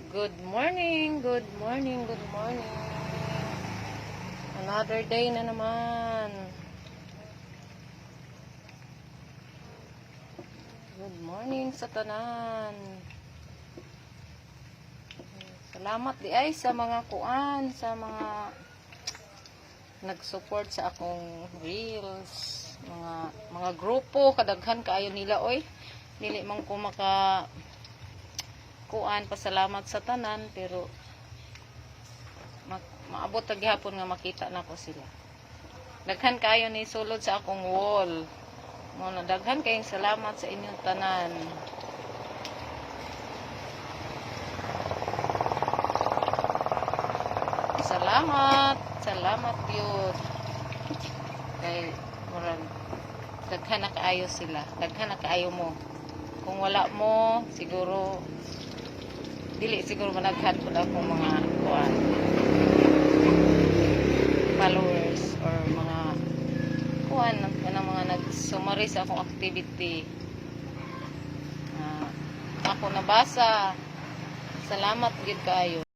Good morning, good morning, good morning. Another day na naman. Good morning sa tanan. Salamat diay sa mga kuan, sa mga nag-support sa akong reels, mga grupo, kadaghan kaayo nila, oy. Dili man ko maka kuan pasalamat sa tanan, pero maabot ta gihapon nga makita nako sila. Daghan kaayo ni sulod sa akong wall. Mao na, daghan kayong salamat sa inyong tanan. Salamat, salamat gyud. Kay murag daghan na kaayo sila. Daghan na kaayo mo. Kung wala mo, siguro dili siguro managhan pud akong mga kuan followers or mga kuan kanang mga nag-summary sa akong activity. Ah, ako nabasa. Salamat gyud kaayo.